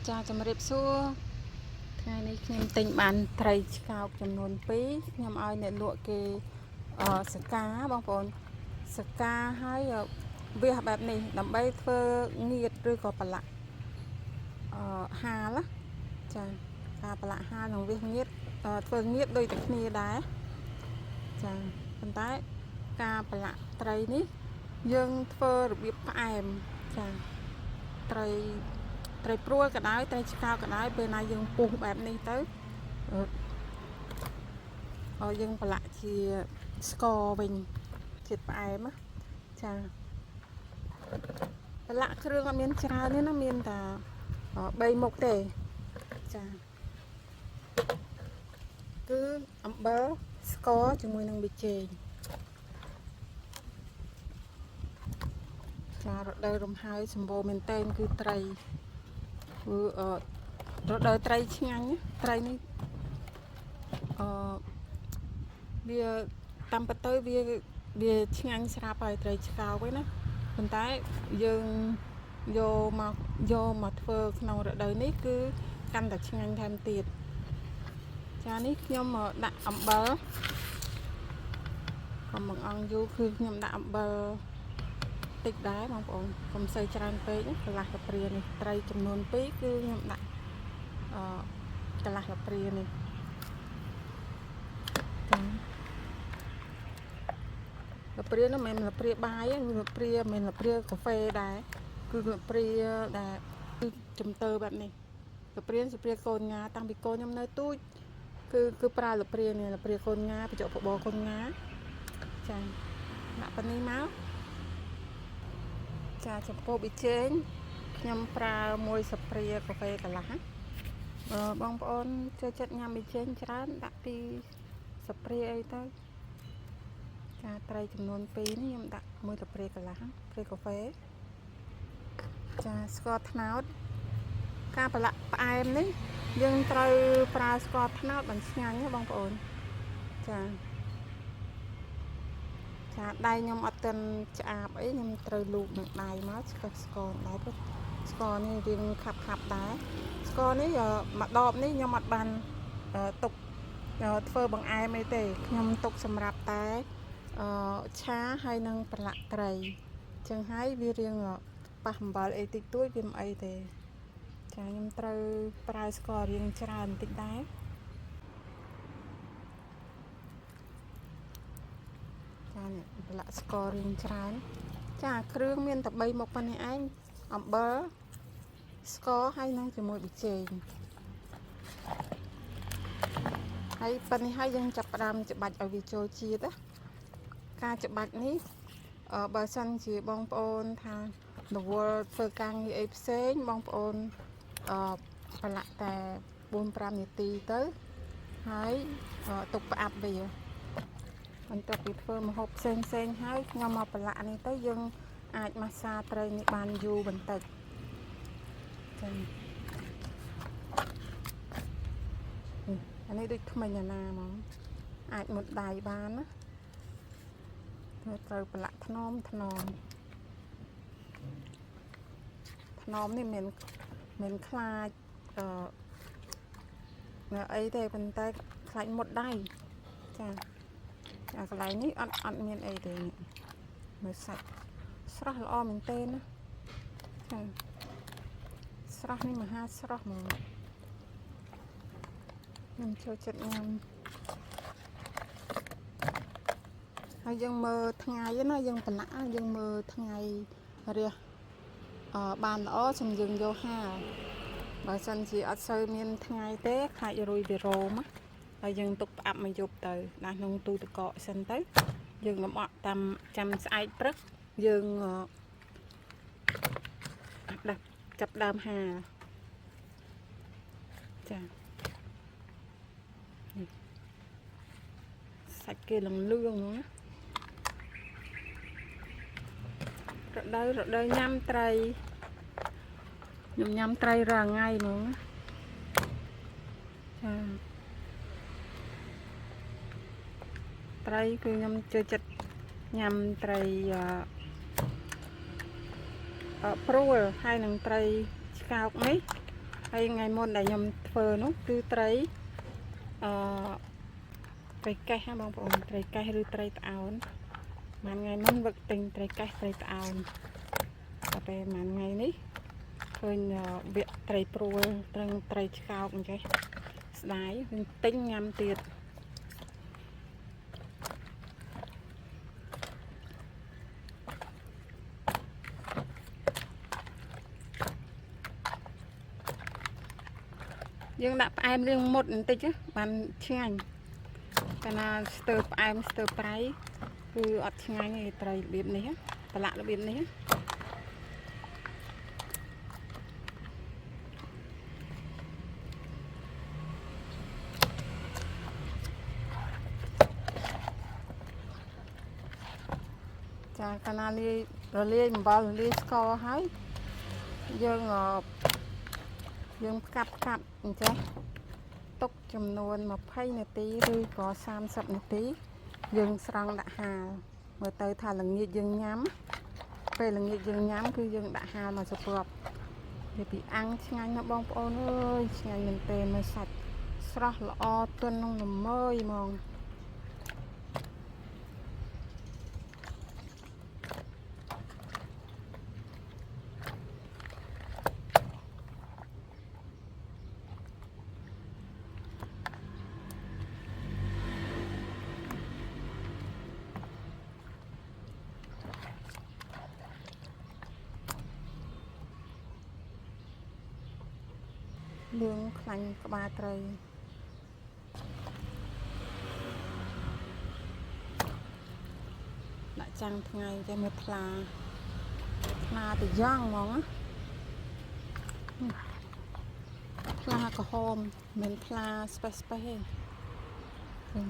ចាជំរាបសួរថ្ងៃនេះខ្ញុំទិញបានត្រីឆ្កោកចំនួន2ខ្ញុំឲ្យអ្នកលក់គេអសកាបងប្អូនសកាហើយវាសបែបនេះដើម្បីធ្វើងៀតឬក៏ប្រឡាក់អហាលណាចាការប្រឡាក់ហាលនិងវាសងៀតធ្វើងៀតដូចតែគ្នាដែរចាប៉ុន្តែការប្រឡាក់ត្រីនេះយើងធ្វើរបៀបផ្អែមចាត្រី ត្រីព្រួលក៏ដោយត្រីឆ្កោក៏ដោយពេលណាយើងពុះបែបនេះទៅអឺឲ្យយើងប្រឡាក់ជាស្ករវិញជាតិផ្អែមណាចាប្រឡាក់គ្រឿងអត់មានច្រើនទេណាមានតែ3មុខទេចាគឺអំបិលស្ករជាមួយនឹងប៊ីចេងចារដូវរំហើយសម្បូរមែនតេនគឺត្រីគឺអឺរដូវត្រីឆ្ងាញ់ណាត្រីនេះអឺវាតាមពិតទៅវាវាឆ្ងាញ់ស្រាប់ហើយត្រីឆ្កោកឯណាប៉ុន្តែយើងយកមកយកមកធ្វើក្នុងរដូវនេះគឺកាន់តែឆ្ងាញ់ថែមទៀតចានេះខ្ញុំដាក់អំបិលកុំបង្អង់យូរគឺខ្ញុំដាក់អំបិលតិចដែរបងប្អូនកុំសូវច្រើនពេកណាកន្លះកាព្រានេះត្រីចំនួន2គឺខ្ញុំដាក់អឺកន្លះកាព្រានេះចាកាព្រានោះមិនមែនកាព្រាបាយទេគឺកាព្រាមិនមែនកាព្រាកាហ្វេដែរគឺកាព្រាដែលគឺចំទើបែបនេះកាព្រាសព្រាកូនងាតាំងពីកូនខ្ញុំនៅទូចគឺគឺប្រើលព្រានេះលព្រាកូនងាបញ្ចុកបបរកូនងាចាដាក់ប៉ុណ្នេះមកចាចំពោះប៊ីចេងខ្ញុំប្រើមួយស្លាបព្រាកាហ្វេកន្លះណាបើបងប្អូនចូលចិត្តញ៉ាំប៊ីចេងច្រើនដាក់ពីស្លាបព្រាអីទៅចាត្រីចំនួន2នេះខ្ញុំដាក់មួយស្លាបព្រាកន្លះព្រាកាហ្វេចាស្ករត្នោតការប្រឡាក់ផ្អែមនេះយើងត្រូវប្រើស្ករត្នោតបានឆ្ងាញ់ណាបងប្អូនចាចាដៃខ្ញុំអត់ទាន់ឆ្អាបអីខ្ញុំត្រូវលូកនឹងដៃមកឆ្កឹះស្ករដែរព្រោះស្ករនេះរៀងខាប់ខាប់ដែរស្ករនេះមួយដបនេះខ្ញុំអត់បានទុកធ្វើបង្អែមអីទេខ្ញុំទុកសម្រាប់តែអឺឆាហើយនឹងប្រឡាក់ត្រីចឹងហើយវារៀងប៉ះអំបិលអីតិចតួចវាមិនអីទេចាខ្ញុំត្រូវប្រើស្កររៀងច្រើនបន្តិចដែរចានេះប្រឡាក់ស្កររៀងច្រើនចាគ្រឿងមានតែ3មុខប៉ុណ្ណេះឯងអំបិលស្ករហើយនឹងជាមួយប៊ីចេងហើយប៉ុណ្នេះហើយយើងចាប់ផ្ដើមច្បាច់ឲ្យវាចូលជាតិណាការច្បាច់នេះបើសិនជាបងប្អូនថារវល់ធ្វើការងារអីផ្សេងបងប្អូនអឺប្រឡាក់តែ4 5នាទីទៅហើយទុកផ្អាប់វាបន្ទាប់ពីធ្វើម្ហូបផ្សេងផ្សេងហើយខ្ញុំមកប្រឡាក់នេះទៅយើងអាចម៉ាស្សាត្រីនេះបានយូរបន្តិចចាអានេះដូចថ្មិញអាណាហ្មងអាចមុតដៃបានណាត្រូវប្រឡាក់ថ្នមថ្នមថ្នមនេះមិនមិនខ្លាចអឺអីទេប៉ុន្តែខ្លាចមុតដៃចាអាកន្លែងនេះអត់អត់មានអីទេនេះមើលសាច់ស្រស់ល្អមែនទេណាចាស្រស់នេះមហាស្រស់ហ្មងខ្ញុំចូលចិត្តញ៉ាំហើយយើងមើលថ្ងៃណាយើងប្រឡាក់យើងមើលថ្ងៃរះអឺបានល្អសំយើងយកហាលបើសិនជាអត់សូវមានថ្ងៃទេខ្លាចរុយវារោមហើយយើងទុកផ្អាប់មួយយប់ទៅដាក់ក្នុងទូទឹកកកសិនទៅយើងលំអកតាមចាំស្អែកព្រឹកយើងដាក់ចាប់ដើមហាលចានេះសាច់គេលងលឿងហ្មងណារដូវរដូវញ៉ាំត្រីខ្ញុំញ៉ាំត្រីរាល់ថ្ងៃហ្មងណាចាត្រីគឺខ្ញុំចូលចិត្តញ៉ាំត្រីអឺព្រួលហើយនឹងត្រីឆ្កោកនេះ ហើយថ្ងៃមុនដែលខ្ញុំធ្វើនោះគឺត្រីអឺត្រីកេះហ៎បងប្អូនត្រីកេះឬត្រីត្អោនមួយថ្ងៃមុនវឹកទិញត្រីកេះត្រីត្អោនតែពេលមួយថ្ងៃនេះឃើញវគ្គត្រីព្រួលត្រឹងត្រីឆ្កោកអញ្ចេះស្ដាយនឹងទិញញ៉ាំទៀតយើងដាក់ផ្អែមរៀងមុតបន្តិចណាបានឆ្ងាញ់កាលណាស្ទើរផ្អែមស្ទើរប្រៃគឺអត់ឆ្ងាញ់ទេត្រីរបៀបនេះណាប្រឡាក់របៀបនេះណាចាកាលណាលាយរលាយអំបិលរលាយស្ករហើយយើងអយើងផ្កាប់ផ្កាប់អញ្ចេះទុកចំនួន20នាទីឬក៏30នាទីយើងស្រង់ដាក់ហាលមើលទៅថាល្ងាចយើងញ៉ាំពេលល្ងាចយើងញ៉ាំគឺយើងដាក់ហាលមកសព្រាប់និយាយពីអាំងឆ្ងាញ់ណាស់បងប្អូនអើយឆ្ងាញ់មែនទែនមើលសាច់ស្រស់ល្អទន់នឹងល្មើយហ្មងលឿងខ្លាញ់ក្បាលត្រីដាក់ចាំងថ្ងៃចេះមើលថ្លាថ្លាទៅយ៉ាងហ្មងណាថ្លាក្រហមមិនថ្លាស្បេះស្បេះទេឃើញ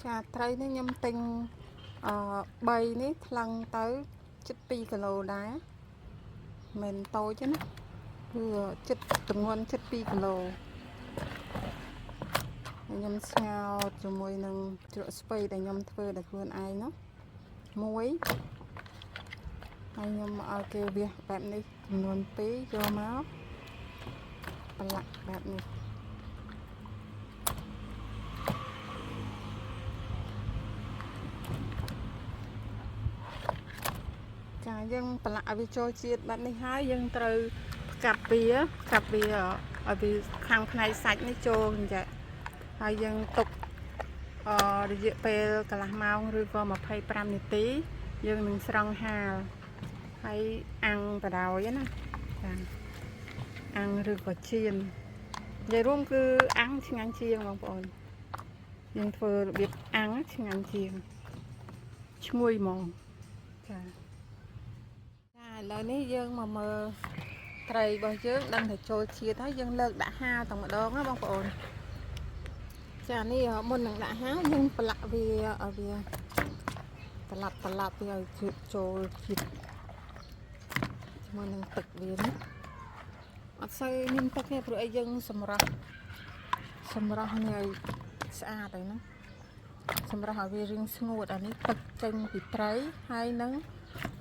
ចាត្រីនេះខ្ញុំទិញអឺ3នេះថ្លឹងទៅជិត2គីឡូដែរមិនតូចទេណាគឺជិតទម្ងន់ជិត2គីឡូហើយខ្ញុំស្ងោរជាមួយនឹងជ្រក់ស្ពៃដែលខ្ញុំធ្វើដោយខ្លួនឯងនោះមួយហើយខ្ញុំឲ្យគេវះបែបនេះចំនួន2យកមកប្រឡាក់បែបនេះចាយើងប្រឡាក់ឲ្យវាចូលជាតិបែបនេះហើយយើងត្រូវផ្កាប់វាផ្កាប់វាឲ្យវាខាងផ្នែកសាច់នេះចូលអញ្ចឹងហើយយើងទុករយៈពេលកន្លះម៉ោងឬក៏25នាទីយើងនឹងស្រង់ហាលហើយអាំងបដ ாய் ណាចាអាំងឬក៏ចៀននិយាយរួមគឺអាំងឆ្ងាញ់ជាងបងប្អូនយើងធ្វើរបៀបអាំងឆ្ងាញ់ជាងឈ្ងុយហ្មងចាចាឥឡូវនេះយើងមកមើលត្រីរបស់យើងដឹងថាចូលជាតិហើយយើងលើកដាក់ហាលតែម្ដងណាបងប្អូនចានេះមុននឹងដាក់ហាលយើងប្រឡាក់វាឲ្យវាត្រឡប់ត្រឡប់វាឲ្យជាតិចូលជាតិជាមួយនឹងទឹកវានេះអត់សូវមានទឹកទេព្រោះអីយើងសម្រស់សម្រស់នេះឲ្យស្អាតហើយណាសម្រស់ឲ្យវារៀងស្ងួតអានេះទឹកចេញពីត្រីហើយនឹង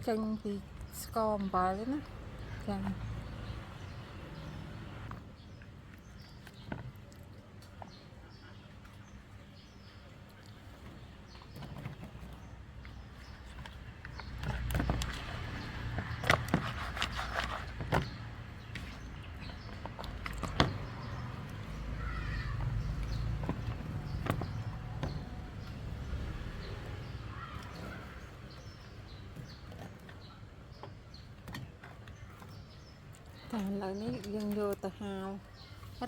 ចេញពីស្ករអំបិលទេណាចា តែឥឡូវនេះយើងយកទៅហាល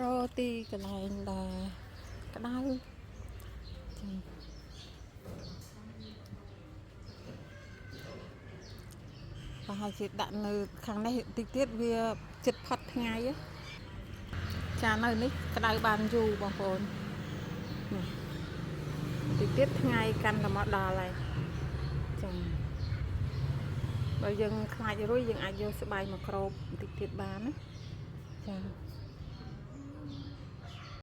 រកទីកន្លែងដែលក្តៅចាប្រហែលជាដាក់នៅខាងនេះតិចទៀតវាចិត្តផុតថ្ងៃហ៎ចានៅនេះក្តៅបានយូរបងប្អូននេះតិចទៀតថ្ងៃកាន់តែមកដល់ហើយចាបើយើងខ្លាចរុយយើងអាចយកស្បៃមកគ្របបន្តិចទៀតបានណាចា។